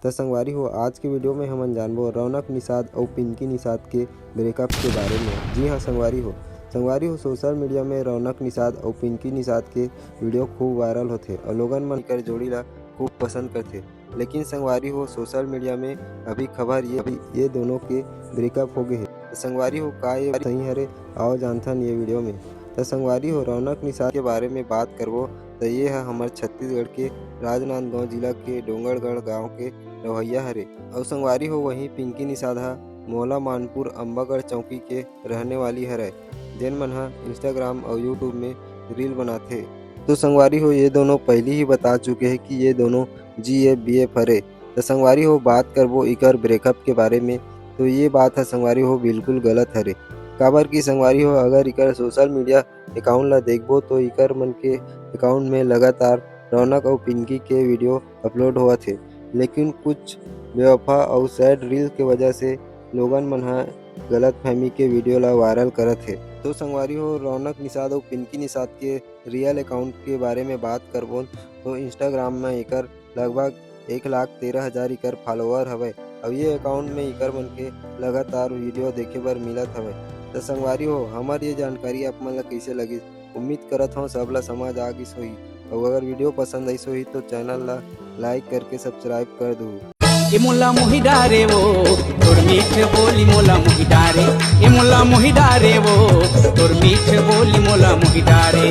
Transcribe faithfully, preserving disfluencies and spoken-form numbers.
त संगवारी हो, आज के वीडियो में हमन जानबो रौनक निषाद अउ पिंकी निषाद के ब्रेकअप के बारे में। जी हाँ संगवारी हो, संगवारी हो, सोशल मीडिया में रौनक निषाद अउ पिंकी निषाद के वीडियो खूब वायरल होथे अउ लोगन मन एकर जोड़ी ला खूब पसंद करथे। लेकिन संगवारी हो, सोशल मीडिया में अभी खबर ये, अभी ये दोनों के ब्रेकअप हो गए हे। त संगवारी हो, का ये सही हरे? आओ जानथन ये वीडियो में। त संगवारी हो, रौनक निषाद के बारे में बात करबो त ये ह हमर छत्तीसगढ़ के राजनांदगांव जिला के डोंगरगढ़ गांव के रहवइया हरे। अउ संगवारी हो, वहीं पिंकी निषाद ह मोला मानपुर अम्बागढ़ चौकी के रहने वाली हरय, जेन मन ह Instagram अउ YouTube में रील बनाथे। तो संगवारी हो, ये दोनों पहली ही बता चुके हैं कि ये दोनों जी एफ बी एफ हरे। तो संगवारी हो, बात करबो इकर ब्रेकअप के बारे में, तो ये बात ह संगवारी हो बिल्कुल गलत हरे। काबर कि संगवारी हो, अगर इकर सोशल मीडिया अकाउंट ला देखबो तो इकर मन के अकाउंट में लगातार रौनक अउ पिंकी के वीडियो अपलोड होवत हे, लेकिन कुछ बेवफा अउ सैड रील के वजह से लोगन मन ह गलतफहमी के वीडियो ला वायरल करत हे। तो संगवारी हो, रौनक निषाद अउ पिंकी निषाद के रियल अकाउंट के बारे में बात करबोन तो Instagram में एकर लगभग एक लाख तेरह हजार इकर फॉलोअर हवय अउ ये अकाउंट में इकर मन के लगातार वीडियो देखे बर मिलत हवय। त संगवारी हो, हमर ये जानकारी आप मन ला कइसे लगिस? उम्मीद करत हौं सब ला समझ आ गिस होही। अउ अगर वीडियो पसंद आइस होही तो चैनल ला लाइक करके सब्सक्राइब कर दू। ए मोला मोहि डारे वो, तोर मीठ बोली मोला मोहि डारे। ए मोला मोहि डारे वो, तोर मीठ बोली मोला मोहि डारे।